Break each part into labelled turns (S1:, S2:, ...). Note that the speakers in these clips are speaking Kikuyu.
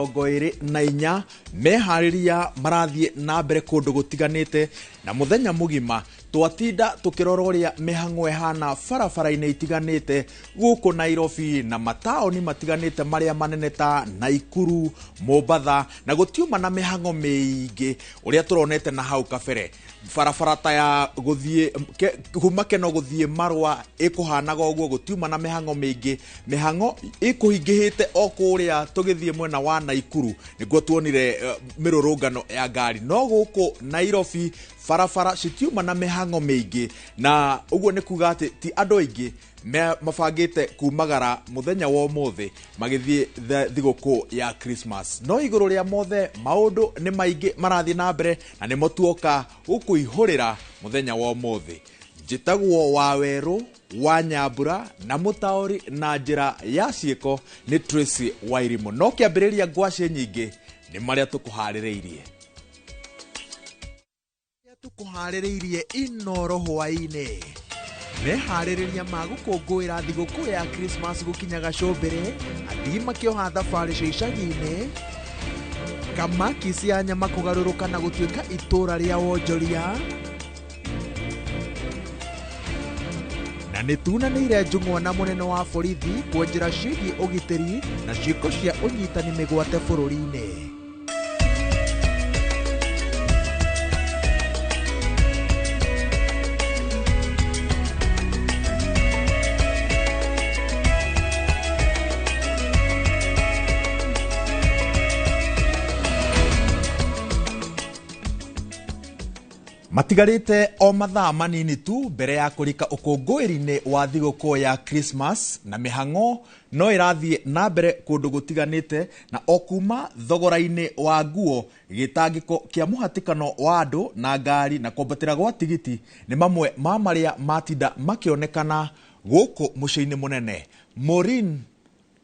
S1: 24 meharĩria marathiĩ na mbere kũndũ gũtiganĩte na mũthenya mũgima twatinda tũkĩrora ũrĩa mĩhang'o ĩhana barabara-inĩ itiganĩte gũkũ Nairobi na mataũni matiganĩte marĩa manene ta Naikuru, Mombatha, na gũtiuma na mĩhang'o mĩingĩ ũrĩa tũronete na hau kabere. Barabara ta ya gũthiĩ kuma Keno gũthiĩ Marũa ĩkũhanaga ũguo, gũtiuma na mĩhang'o mĩingĩ. Mĩhang'o ĩkũhingĩhĩte o kũrĩa tũgĩthiĩ mwena wa Naikuru nĩguo tuonire mĩrũrũngano ya ngari, no gũkũ Nairobi barabara citiuma na mĩhang'o mĩingĩ, na ũguo nĩ kuga atĩ ti andũ aingĩ mabangĩte kumagara mũthenya wa ũmũthĩ magĩthiĩ thigũkũ ya Christmas. No igũrũ rĩa mothe maũndũ nĩ maingĩ marathiĩ na mbere na nĩmo tuoka gũkũihũrĩra mũthenya wa ũmũthĩ. Njĩtagwo Wawerũ wa Nyambura na mũtaũri na njĩra ya ciĩko nĩ Tracy Wairimu. No kĩambĩrĩria ngwacĩ nyingĩ nĩ marĩa tũkũharĩrĩirie. Tũkũharĩrĩirie Inoro hwaĩ-inĩ. Meharĩrĩria ma gũkũngũĩra thigũkũ ya Christmas gũkinya gacũmbĩrĩ, athii makĩoha thabarĩ cia icagi-inĩ, kamaki cia nyama kũgarũrũka na gũtuĩka itũũra rĩa wonjoria, na nĩ tunanĩire njũng'wa na mũnene wa borithi kwenjera ciĩgiĩ ũgitĩri na ciĩko cia ũnyitani mĩgwate bũrũri-inĩ. Matigarĩte o mathaa manini tu mbere ya kũrika ũkũngũĩri-inĩ wa thigũkũ ya Christmas, na mĩhang'o no ĩrathiĩ na mbere kũndũ gũtiganĩte, na o kuma thogora-inĩ wa nguo, gĩtangĩko kĩa mũhatĩkano wa andũ na ngari na kwambatĩra gwa tigiti nĩ mamwe ma marĩa matinda makĩonekana gũkũ mũciĩ-inĩ mũnene. Maureen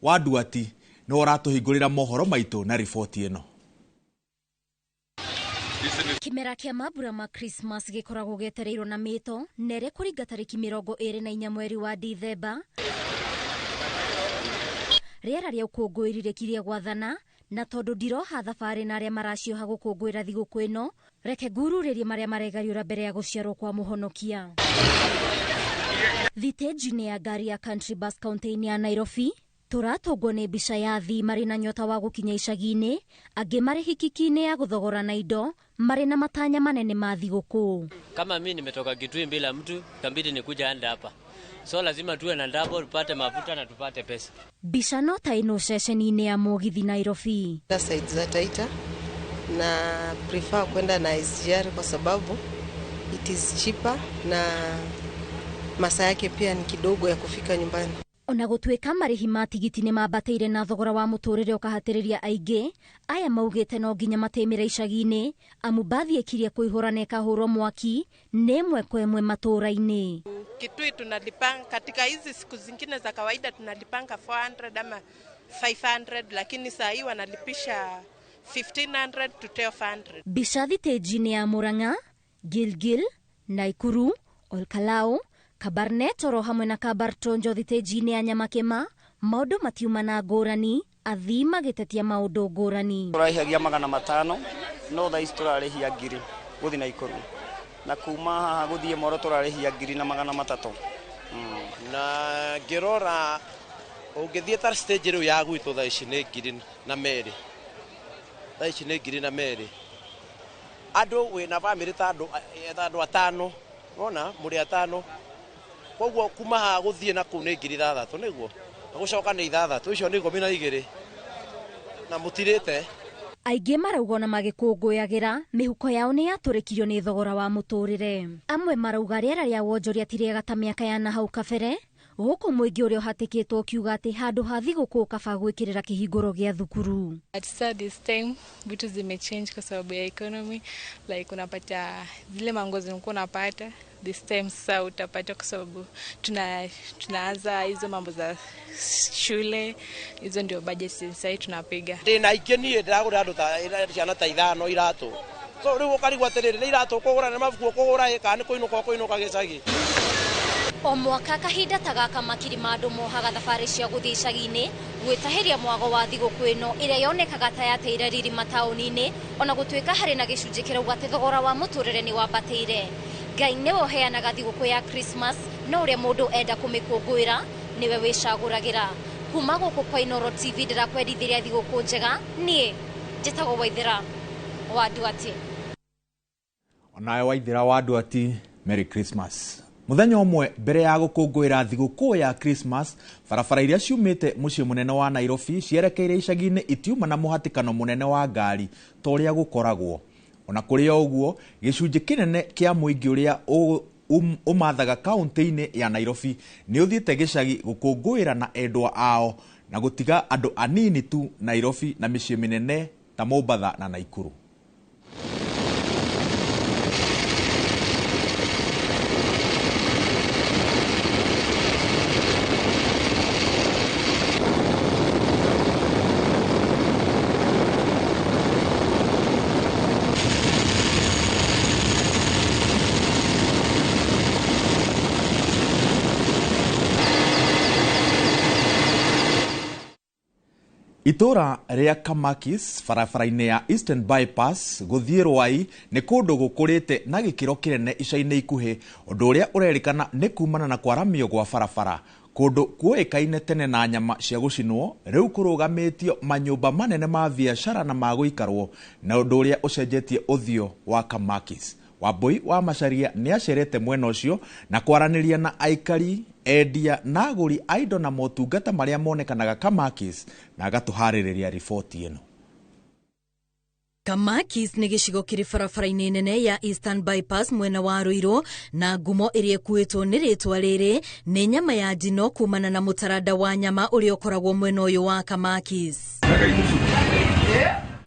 S1: wa Nduati nĩwe ũratũhingũrĩra mohoro maitũ na riboti ĩno.
S2: Kĩmera kĩa mambura ma Christmas gĩkoragwo gĩetereirwo na mĩto nere kũringa tarĩki 24 mweri wa Dithemba. Rĩera rĩa ũkũngũĩri rĩkirie gwathana, na tondũ ndiroha thabarĩ na arĩa maracioha gũkũngũĩra thigũkũ ĩno, reke ngururĩrie marĩa maregariũra mbere ya gũciarwo kwa mũhonokia. Thitĩnji-inĩ ya ngari ya Country Bus kaunti-inĩ ya Nairobi, tũratũngwo nĩ mbica ya athii marĩ na nyota wa gũkinya icagi-inĩ, angĩ marĩ hikiki-inĩ ya gũthogorana indo, marĩ na matanya manene ma thigũkũ.
S3: Kama mimi nimetoka Kitui bila mtu, ikabidi nikuja anda hapa. So lazima tuwe na double, tupate mafuta na tupate pesa.
S2: Mbica no ta ĩno ceceni-inĩ ya mũgithi Nairobi.
S4: Side za Taita na prefer kwenda na SGR kwa sababu it is cheaper na masaa yake pia ni kidogo ya kufika nyumbani.
S2: Ona gũtuĩka marĩhi ma tigiti nĩ mambatĩire na thogora wa mũtũrĩre ũkahatĩrĩria aingĩ, aya maugĩte no nginya matĩmĩre icagi-inĩ, amu mbathi ĩkirie kũihũra na ĩkahũrwo mwaki nĩ ĩmwe kwa ĩmwe matũũra-inĩ.
S5: Kitui tunalipanga katika hizi siku zingine za kawaida tunalipanga 400 ama 500, lakini saa hii wanalipisha 1500 to 1200.
S2: Mbica thitĩnji-inĩ ya Murang'a, Gilgil, Naikuru, Olkalau, Kabarnet oro hamwe na Kabartonjo thitĩnji-inĩ ya Nyamakĩma, maũndũ matiuma na ngũrani, athii magĩtetia maũndũ ngũrani.
S6: Tũrarĩhagia 500, no thaa ici tũrarĩhia 1000 gũthiĩ Naikuru, na kuma haha gũthiĩ Moro tũrarĩhia 1300.
S7: Na ngĩrora ũngĩthiĩ ta stage rĩu ya gwitũ thaa ici nĩ 1002. Thaa ici nĩ 1002. Andũ wĩna bamĩrĩ ta andũ atano, wona mũrĩ atano. Koguo kuma haha gũthiĩ na kũu nĩ 6000 nĩguo, na gũcoka nĩ 6 icio nĩ 12 na mũtirĩte.
S2: Aingĩ marauga ona magĩkũngũyagĩra mĩhuko yao nĩ yatũrĩkirio nĩ thogora wa mũtũrĩre. Amwe marauga rĩera rĩa wonjoria ti rĩega ta mĩaka ya na hau kabere, gũkũ mũingĩ ũrĩa ũhatĩkĩtwo ũkiuga atĩ handũ ha thigũkũ kaba gwĩkĩrĩra kĩhingũro gĩa thukuru.
S8: At this time vitu zimechange kwa sababu ya economy, like unapata zile manguo zilikuwa unapata this time sasa utapata kwa sababu tunaanza hizo mambo za shule, hizo ndio budget sasa tunapiga.
S7: Ndina ingĩ niĩ ndĩragũra andũ ta ciana ta 5 iratũ. So rĩu ũkarigwo atĩrĩrĩ, nĩ iratũ ũkũgũra, nĩ mabuku ũkũgũra, kana nĩ kũinũka ũkũinũka gĩcagi.
S2: O mwaka kahinda ta gaka makiri ma andũ mohaga thabarĩ cia gũthiĩ icagi-inĩ gwĩtahĩria mwago wa thigũkũ ĩno ĩrĩa yonekaga ta yateire riri mataũni-inĩ, ona gũtuĩka harĩ na gĩcunjĩ kĩrauga atĩ thogora wa mũtũrĩre nĩ wambatĩire. Ngai nĩwe ũheanaga thigũkũ ya Christmas, no ũrĩa mũndũ enda kũmĩkũngũĩra nĩwe wĩcagũragĩra. Kuma gũkũ kwa Inooro TV ndĩrakwendithĩria thigũkũ njega, niĩ njĩtagwo Waithera wa Nduati.
S1: Onawe Waithera wa Nduati, Merry Christmas. Muthenya ũmwe mbere ya gũkũngũĩra thigũkũ ya Christmas, barabara iria ciumĩte mũciĩ mũnene wa Nairobi cierekeire icagi-inĩ itiuma na mũhatĩkano mũnene wa ngari ta ũrĩa gũkoragwo. Ona kũrĩ o ũguo, gĩcunjĩ kĩnene kĩa mũingĩ ũrĩa ũmathaga kaunti-inĩ ya Nairobi nĩ ũthiĩte gĩcagi gũkũngũĩra na endwa ao na gũtiga andũ anini tu Nairobi na mĩciĩ mĩnene ta Mombatha na Naikuru. Itũra rĩa Kamakis barabara-inĩ ya Eastern Bypass gũthiĩ Ruai nĩ kũndũ gũkũrĩte na gĩkĩro kĩnene ica-inĩ ikuhĩ, ũndũ ũrĩa ũrerĩkana nĩ kumana na kwaramio gwa barabara. Kũndũ kuoĩkaine tene na nyama cia gũcinwo rĩu kũrũgamĩtio manyũmba manene ma biacara na ma gũikarwo, na ũndũ ũrĩa ũcenjetie ũthiũ wa Kamakis. Wambui wa Macharia nĩ acerete mwena ũcio na kwaranĩria na aikari, endia na agũri a indo na motungata marĩa monekanaga Kamakis, na agatũharĩrĩria riboti ĩno.
S9: Kamakis nĩ gĩcigo kĩrĩ barabara-inĩ nene ya Eastern Bypass mwena wa Ruiru, na ngumo ĩrĩa ĩkuĩtwo nĩ rĩtwa rĩrĩ nĩ nyama ya njino kumana na mũtaranda wa nyama ũrĩa ũkoragwo mwena ũyũ wa Kamakis.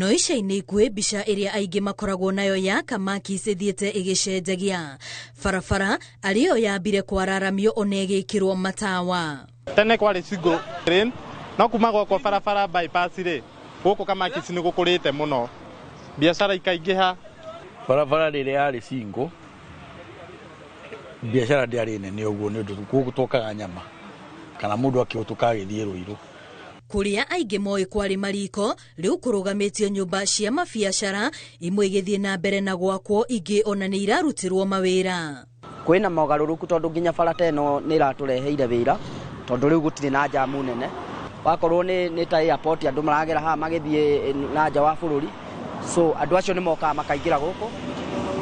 S9: No ica-inĩ ikuhĩ mbica ĩrĩa aingĩ makoragwo nayo ya Kamakis ĩthiĩte ĩgĩcenjagia. Barabara arĩ yo yambire kwararamio ona ĩgĩkĩrwo matawa.
S10: Tene kwarĩ single lane, no kuma gwakwo barabara bypass rĩ, gũkũ Kamakis nĩ gũkũrĩte mũno, biacara ikaingĩha.
S11: Barabara rĩrĩa yarĩ single, biacara ndĩarĩ nene ũguo nĩ ũndũ gũkũ twokaga nyama kana mũndũ akĩhũtũka agĩthiĩ Ruiru.
S9: Kũrĩa aingĩ moĩ kwarĩ mariko, rĩu kũrũgamĩtio nyũmba cia mabiacara, imwe igĩthiĩ na mbere na gwakwo, ingĩ ona nĩ irarutĩrwo mawĩra.
S6: Kwĩna mogarũrũku tondũ nginya bara ta ĩno nĩ ĩratũreheire wĩra, tondũ rĩu gũtirĩ na njamu nene. Wakorwo nĩ ta airport andũ maragera haha magĩthiĩ na nja wa bũrũri, so andũ acio nĩ mokaga makaingĩra gũkũ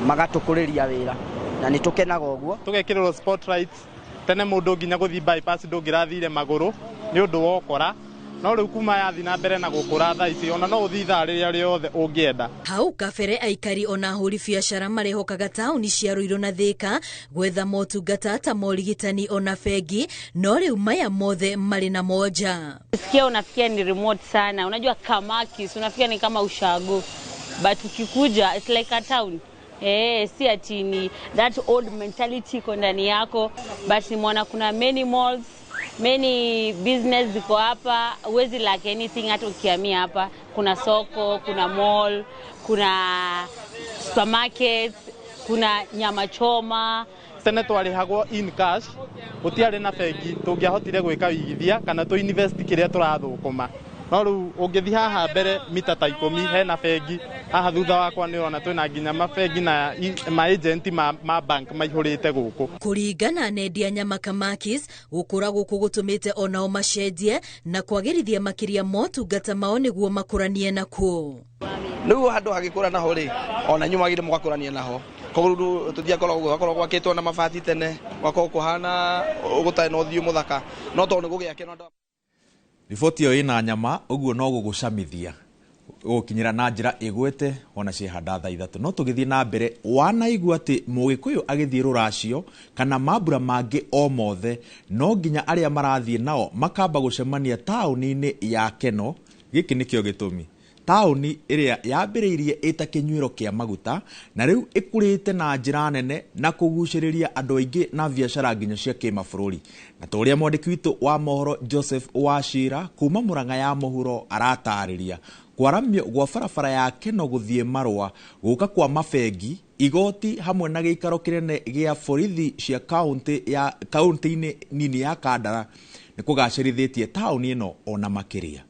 S6: magatũkũrĩria wĩra na nĩ tũkenaga ũguo.
S10: Tũgekĩrĩrwo spotlights, tene mũndũ nginya gũthiĩ bypass ndũngĩrathire magũrũ nĩ ũndũ wa ũkora, no rĩu kuma yathi na mbere na gũkũra thaa ici ona no ũthiĩ thaa rĩrĩa rĩothe ũngĩenda.
S9: Hau kabere aikari ona ahũri biacara marehokaga taũni cia Ruiru na Thika gwetha motungata ta morigitani ona bengi, no rĩu maya mothe marĩ na moja.
S12: Sikia unafikia ni remote sana, unajua Kamakis unafikia ni kama ushago, but ukikuja it's like a town. Si ati ni that old mentality iko ndani yako, but nimeona kuna many malls, many business ziko hapa, huwezi lack anything hata ukihamia hapa. Kuna soko, kuna mall, kuna supermarkets, kuna nyama choma.
S10: Tene twarĩhagwo in cash, gũtiarĩ na bengi tũngĩahotire gwĩka wĩigithia kana tũ invest kĩrĩa tũrathũkũma. No rĩu ũngĩthiĩ haha mbere mita ta 10 hena bengi, haha thutha wakwa nĩ ũrona twĩna nginya mabengi na ma agent ma bank maihũrĩte gũkũ.
S9: Kũringana na endia nyama Kamakis, gũkũra gũkũ gũtũmĩte onao macenjie na kwagĩrithia makĩria motungata mao nĩguo makũranie nakuo.
S13: Rĩu handũ hagĩkũra naho rĩ, ona inyuĩ mwagĩrĩire mũgakũrania naho. Koguo rĩu tũthiakorwo gwakorwo gwakĩtwo na mabati tene, gwakorwo kũhana gũtarĩ na ũthiũ mũthaka, no tondũ nĩ gũgĩakĩrwo.
S1: Riboti ĩyo ĩna nyama ũguo no gũgũcamithia gũkinyĩra na njĩra ĩgwete ona ciehanda thaa 3. No tũgĩthiĩ na mbere, wanaigua atĩ mũgĩkũyũ agĩthiĩ rũracio kana mambura mangĩ o mothe no nginya arĩa marathiĩ nao makamba gũcemania taũni-inĩ ya Keno. Gĩkĩ nĩkĩo gĩtũmi taũni ĩrĩa yambĩrĩirie ĩta kĩnyuĩro kĩa maguta na rĩu ĩkũrĩte na njĩra nene na kũgucĩrĩria andũ aingĩ na biacara nginya cia kĩmabũrũri. Na ta ũrĩa mwandĩki witũ wa mohoro Joseph Wachira kuma Murang'a ya mũhuro aratarĩria, Kwaramio gwa barabara ya Keno gũthiĩ Marũa, gũka kwa mabengi, igoti hamwe na gĩikaro kĩnene gĩa borithi cia kaunti ya kaunti-inĩ nini ya Kandara nĩ kũgacĩrithĩtie taũni ĩno ona makĩria.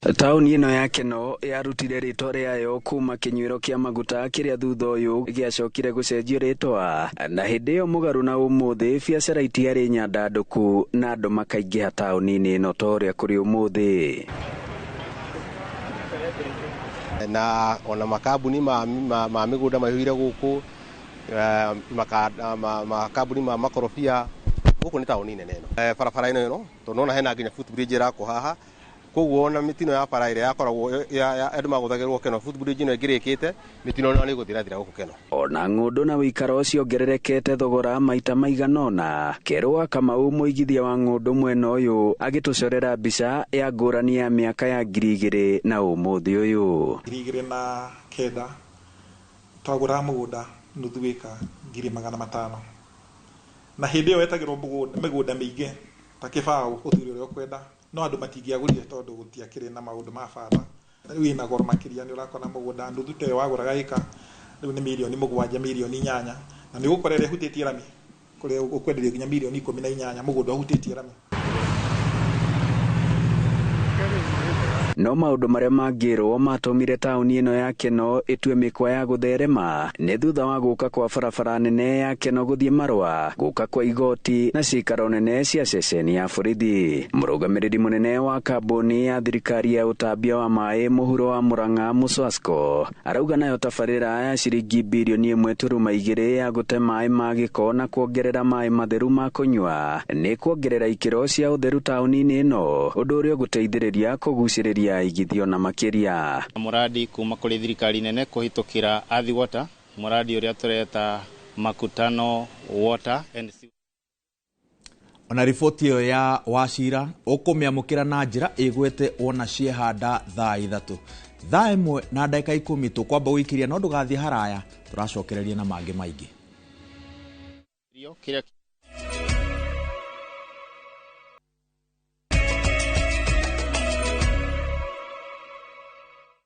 S14: Taũni ĩno ya Keno yarutire rĩtwa rĩayo kuma kĩnyuĩro kĩa maguta kĩrĩa thutha ũyũ gĩacokire gũcenjio rĩtwa, na hĩndĩ ĩyo mũgarũ na ũmũthĩ biacara itiarĩ nyandandũku na andũ makaingĩha taũni-inĩ ĩno ta ũrĩa kũrĩ ũmũthĩ.
S15: Na ona makambuni ma mĩgũnda maihũire gũkũ, makambuni ma makorobia gũkũ nĩ taũni nene ĩno. Barabara ĩno tondũ nona hena nginya footbridge ĩrakwo haha, koguo ona mĩtino ya bara ĩrĩa yakoragwo andũ magũthagĩrwo Keno, footbridge ĩno ĩngĩrĩkĩte mĩtino ĩno nĩ ĩgũthirathira gũkũ Keno.
S14: Ona ng'ũndũ na wĩikaro ciongererekete thogora maita maigana ũna. Kerũ wa Kamau mũigithia wa ng'ũndũ mwena ũyũ agĩtũcorera mbica ya ngũrani ya mĩaka ya 2000 na ũmũthĩ ũyũ.
S16: 2009 twagũraga mũgũnda nuthu ĩka 500,000, na hĩndĩ ĩyo wetagĩrwo mĩgũnda mĩingĩ ta kĩbaũ ũthure ũrĩa ũkwenda, no andũ matingĩagũrire tondũ gũtiakĩrĩ na maũndũ ma bata. Rĩu ĩna goro makĩria, nĩ ũrakora mũgũnda nuthu ta ĩyo wagũraga ĩka rĩu nĩ mirioni 7, mirioni 8, na nĩ ũgũkora ĩrĩa ĩhutĩtie rami kũrĩa ũkwenderio nginya mirioni 18 mũgũnda ũhutĩtie rami.
S14: No maũndũ marĩa mangĩrwo matũmire taũni ĩno ya Keno ĩtue mĩkwa ya gũtherema nĩ thutha wa gũka kwa barabara nene ya Keno gũthiĩ Marũa, gũka kwa igoti na cikaro nene cia ceceni ya borithi. Mũrũgamĩrĩri mũnene wa kambuni ya thirikari ya ũtambia wa maĩ mũhuro wa Murang'a Muswasco arauga nayo tabarĩra ya ciringi birioni 1.2 ya gũte maĩ ma gĩko na kuongerera maĩ matheru ma kũnyua nĩ kuongerera ikĩro cia ũtheru taũni-inĩ ĩno, ũndũ ũrĩa ũgũteithĩrĩria kũgucĩrĩria igithio na makĩria.
S17: Muradi kuma kũrĩ thirikari nene kũhĩtũkĩra Athi Water, muradi ũrĩa tũreta Makutano Water and
S1: Ona riboti ĩyo ya Wacira ũkũmĩamũkĩra na njĩra ĩgwete wona ciehanda thaa 3 thaa 1 na ndagĩka 10 tũkwamba gũikĩria, no ndũgathiĩ haraya, tũracokereria na mangĩ maingĩ.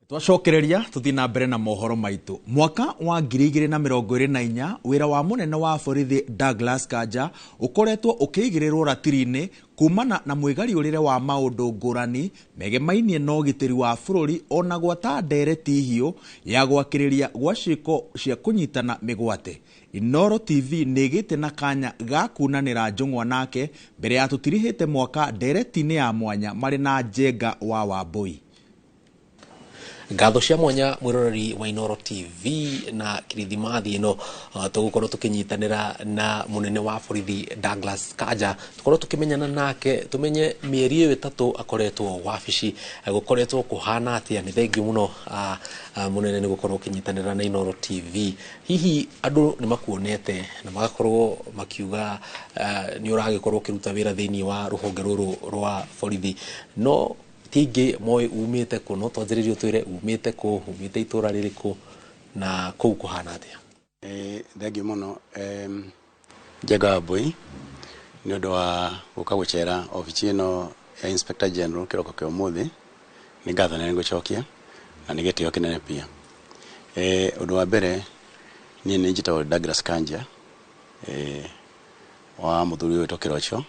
S1: Twacokereria tuthi na mbere na mohoro maitu. Mwaka wa 2024 wira wa munene wa borithi Douglas Kanja ukoretwo ukiigĩrĩrwo ratiri-inĩ kumana na mwĩgariũrĩre wa maũndũ ngũrani megemainie na ũgitĩri wa bũrũri ona gwata ndereti hiũ ya gwakĩrĩria gwa ciĩko cia kũnyitana mĩgwate. Inooro TV nĩgĩte na kanya ga kunanĩra njũng'wa nake mbere ya tũtirihĩte mwaka ndereti-inĩ ya mwanya marĩ na Njenga wa Wambui.
S18: Ngatho cia mwanya mwiroreri wa Inooro TV na kirithimathi ino tugukorwo tukinyitanira na munene wa borithi Douglas Kanja, tukorwo tukimenyana nake tumenye mieri ĩyo ĩtatũ akoretwo wabici gukoretwo kuhana atia. Ni thengiũ muno munene ni gukorwo ukinyitanira na Inooro TV. Hihi andu ni makuonete na magakorwo makiuga ni uragikorwo ukiruta wira thiini wa ruhonge ruru rwa borithi, no tingĩ moĩ umĩte kũ, no twanjĩrĩrie ũtwĩre umĩte kũ, umĩte itũra rĩrĩkũ na kũu kũhana atĩa?
S19: Thengiũ mũno Njenga Wambui nĩ ũndũ wa gũka gũcera obici ĩno ya Inspector General kĩroko kĩa ũmũthĩ. Nĩ ngatho nene ngũcokia na nĩ gĩtĩo kĩnene pia. Ũndũ wa mbere niĩ nĩ njĩtagwo Douglas Kanja, wa mũthuri ũyũ wĩtwo Kĩrocho,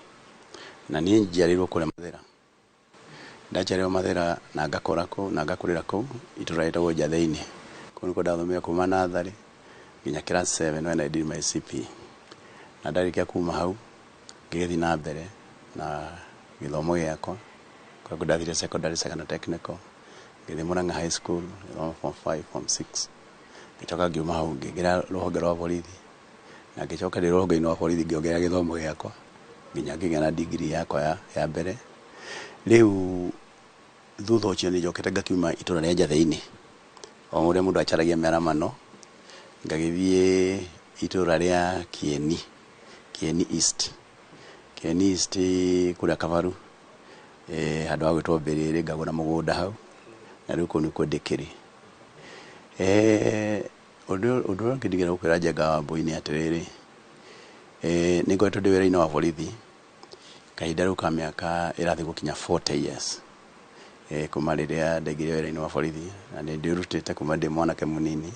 S19: na niĩ njiarĩirwo kũrĩa Mathĩra. Ndaciarĩirwo Mathĩra na ngakũra kũu na ngakũrĩra kũu itũra rĩtagwo Njathĩinĩ. Kũu nĩkuo ndathomire kuma natharĩ nginya class 7 when I did my CP. Na ndarĩkia kuma hau ngĩgĩthiĩ na mbere na gĩthomo gĩakwa. Kũrĩa ndathire secondary, secondary technical, ngĩthiĩ Murang'a High School ngĩthoma form 5, form 6. Ngĩcoka ngiuma hau ngĩingĩra rũhonge rwa borithi, na ngĩcoka ndĩ rũhonge-inĩ rwa borithi ngĩongerera gĩthomo gĩakwa nginya ngĩgĩa na degree yakwa ya mbere. Rĩu thutha ũcio nĩ njokete ngakiuma itũra rĩa Njathĩinĩ, o ũrĩa mũndũ acaragia mĩaramano, ngagĩthiĩ itũra rĩa Kieni, Kieni East, Kieni East kũrĩa Kabaru, handũ ha gwĩtwo Mbĩrĩrĩ, ngagũra mũgũnda hau, na rĩu kũu nĩkuo ndĩkĩrĩ. Ũndũ ũrĩa ũngĩ ndingĩenda gũkwĩra Njenga Wambui nĩ atĩrĩrĩ, nĩ ngoretwo ndĩ wĩra-inĩ wa borithi kahinda rĩu ka mĩaka ĩrathiĩ gũkinya 40 years. Kuma rĩrĩa ndaingĩrire wĩra-inĩ wa borithi na nĩ ndĩrutĩte kuma ndĩ mwanake mũnini.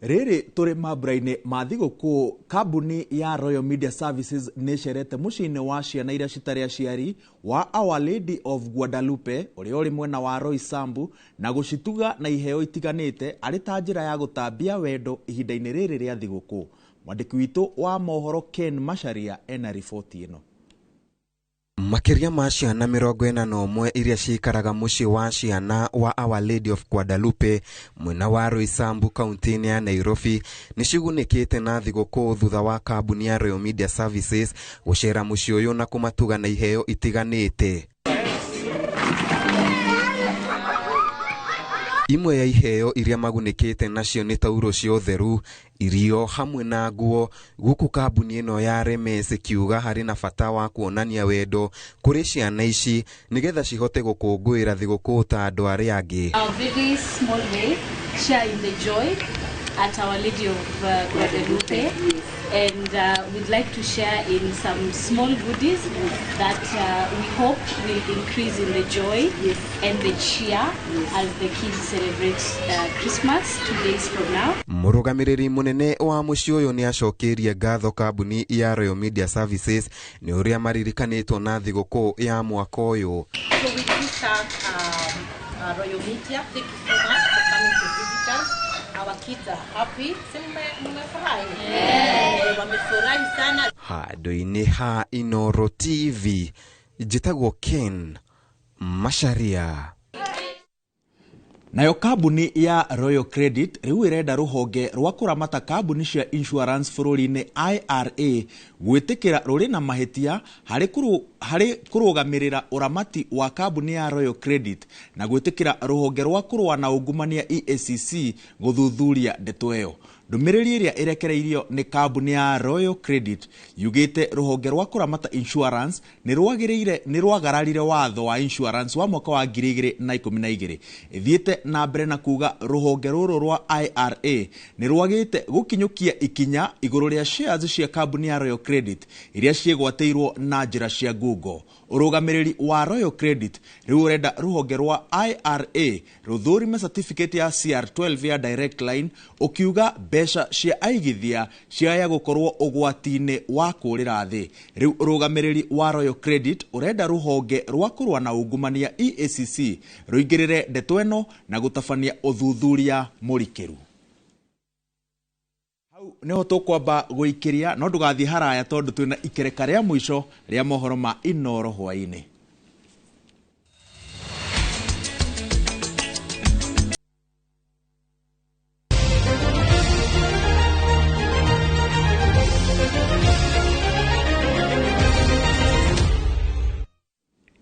S1: Rĩrĩ tũrĩ mambura-inĩ ma thigũkũ, kambuni ya Royal Media Services nĩ ĩcerete mũciĩ-inĩ wa ciana iria citarĩ aciari wa Our Lady of Guadalupe ũrĩa ũrĩ mwena wa Roysambu na gũcituga na iheo itiganĩte arĩ ta njĩra ya gũtambia wendo ihinda-inĩ rĩrĩ rĩa thigũkũ. Mwandĩki witũ wa mohoro Ken Macharia ena riboti ĩno.
S20: Makĩria ma ciana 41 iria cikaraga mũciĩ wa ciana wa Our Lady of Guadalupe mwena wa Roysambu kaunti-inĩ ya Nairobi nĩ cigunĩkĩte na thigũkũ thutha wa kambuni ya Royal Media Services gũcera mũciĩ ũyũ na kũmatuga na iheo itiganĩte. Imwe ya iheo iria magunĩkĩte nacio nĩ tauro cia ũtheru, irio hamwe na nguo, gũkũ kambuni ĩno ya Remes ĩkiuga harĩ na bata wa kuonania wendo kũrĩ ciana ici nĩgetha cihote gũkũngũĩra thigũkũ ta andũ arĩa angĩ.
S21: Our very small way, share in the joy at Our Lady of Guadalupe, and we'd like to share in some small goodies that we hope will increase in the joy and the cheer as the kids celebrate Christmas 2 days from now.
S20: Mũrũgamĩrĩri mũnene wa mũciĩ ũyũ nĩ acokeirie ngatho kambuni ya Royal Media Services nĩ ũrĩa maririkanĩtwo na thigũkũ ya mwaka ũyũ.
S22: So we do thank Royal Media. Thank you so much for coming to visit us. Our kids are happy. Mmefurahi? Yeah. Wamefurahi sana.
S20: Handũ-inĩ ha Inoro TV, njĩtagwo Ken Macharia.
S1: Nayo kambuni ya Royal Credit rĩu ĩrenda rũhonge rwa kũramata kambuni cia insurance bũrũri-inĩ IRA gwĩtĩkĩra rũrĩ na mahĩtia harĩ kũrũgamĩrĩra ũramati wa kambuni ya Royal Credit na gwĩtĩkĩra rũhonge rwa kũrũa na ungumania EACC gũthuthuria ndeto ĩyo. Ndũmĩrĩri ĩrĩa ĩrekereirio nĩ kambuni ya Royal Credit yugĩte rũhonge rwa kũramata insurance nĩ rwagararire watho wa insurance wa mwaka wa 2012. Ĩthiĩte na mbere na kuga rũhonge rũrũ rwa IRA nĩ rwagĩte gũkinyũkia ikinya igũrũ rĩa shares cia kambuni ya Royal Credit iria ciĩgwatĩirwo na njĩra cia ngungo. Ũrũgamĩrĩri wa Royal Credit rĩu ũrenda rũhonge rwa IRA rũthũrime certificate ya CR12 ya Direct Line ũkiuga mbeca cia aigithia ciaya gũkorwo ũgwati-inĩ wa kũrĩra thĩ. Rĩu ũrũgamĩrĩri wa Royal Credit ũrenda rũhonge rwa kũrũa na ungumania EACC rũingĩrĩre ndeto ĩno na gũtabania ũthuthuria mũrikĩru. Hau niho tũkwamba gũikĩria, no ndũgathiĩ haraya tondũ twĩna ikereka rĩa mũico rĩa mohoro ma Inoro hwaĩ-inĩ.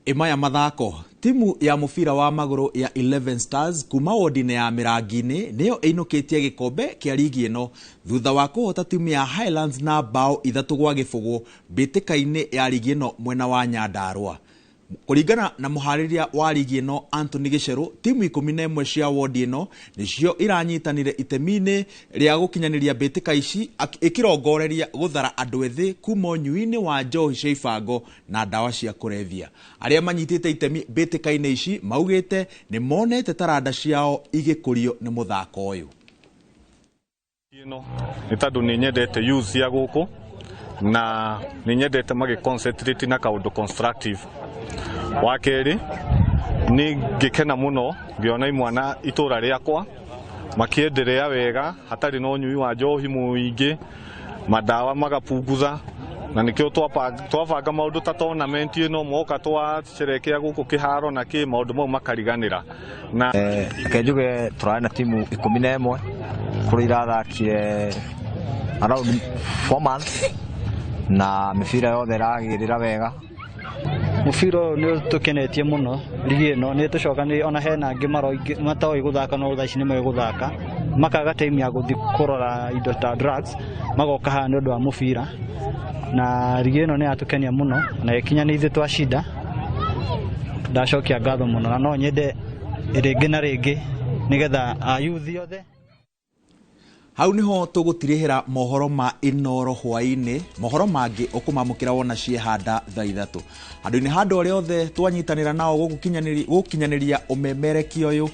S1: Imaya mathako, timu ya mũbira wa magũrũ ya 11 Stars kuma wodi-inĩ ya Mĩrangi-inĩ nĩyo ĩinũkĩtie gĩkombe kĩa ligi ĩno thutha wa kũhota timu ya Highlands na bao 3-0 mbĩtĩka-inĩ ya ligi ĩno mwena wa Nyandarua. Kũringana na mũharĩria wa ligi ĩno Anthony Gĩcerũ, timu 11 cia wodi ĩno nĩcio iranyitanire itemi-inĩ rĩa gũkinyanĩria mbĩtĩka ici ĩkĩrongoreria gũthara andũ ethĩ kuma ũnyui-inĩ wa njohi cia ibango na ndawa cia kũrebia. Arĩa manyitĩte itemi mbĩtĩka-inĩ ici maugĩte nĩ monete taranda ciao igĩkũrio nĩ mũthako ũyũ.
S23: Ĩno nĩ tondũ nĩ nyendete youth ya gũkũ na nĩ nyendete magĩ concentrate na kaũndũ constructive. Wa kerĩ nĩ ngĩkena mũno ngĩona imwana itũra rĩakwa makĩenderea wega hatarĩ na ũnyui wa njohi mũingĩ, madawa magapunguza, na nĩkĩo twabanga maũndũ ta tournament ĩno moka twacerekea gũkũ kĩharo na kĩ maũndũ mau makariganĩra. Na
S24: reke njuge tũrarĩ na timu 11 kũrĩa irathakire around 4 months na mĩbira yothe ĩragĩrĩra wega.
S25: Mũbira ũyũ nĩ ũtũkenetie mũno ligi ĩno nĩ tũcokanĩrĩire, ona hena angĩ matoĩ gũthaka no thaa ici nĩ moĩ gũthaka, makaga time ya gũthiĩ kũrora indo ta drugs, magoka haha nĩ ũndũ wa mũbira. Na ligi ĩno nĩ yatũkenia mũno na ĩkinya nĩ ithuĩ twacinda, ndacokia ngatho mũno na no nyende rĩngĩ na rĩngĩ nĩgetha ayuthi othe.
S1: Hau niho tũgũtirĩhĩra mohoro ma Inooro hwaĩ-inĩ. Mohoro mangĩ ũkũmamũkĩra wona ciehanda thaa 3. Handũ-inĩ ha andũ arĩa othe twanyitanĩra nao gũkinyanĩria ũmemerekia ũyũ,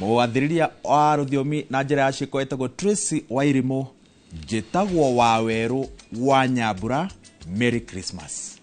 S1: mũgathĩrĩria wa rũthiomi na njĩra ya ciĩko etagwo Tracy Wairimũ, njĩtagwo Wawerũ wa Nyambura. Merry Christmas.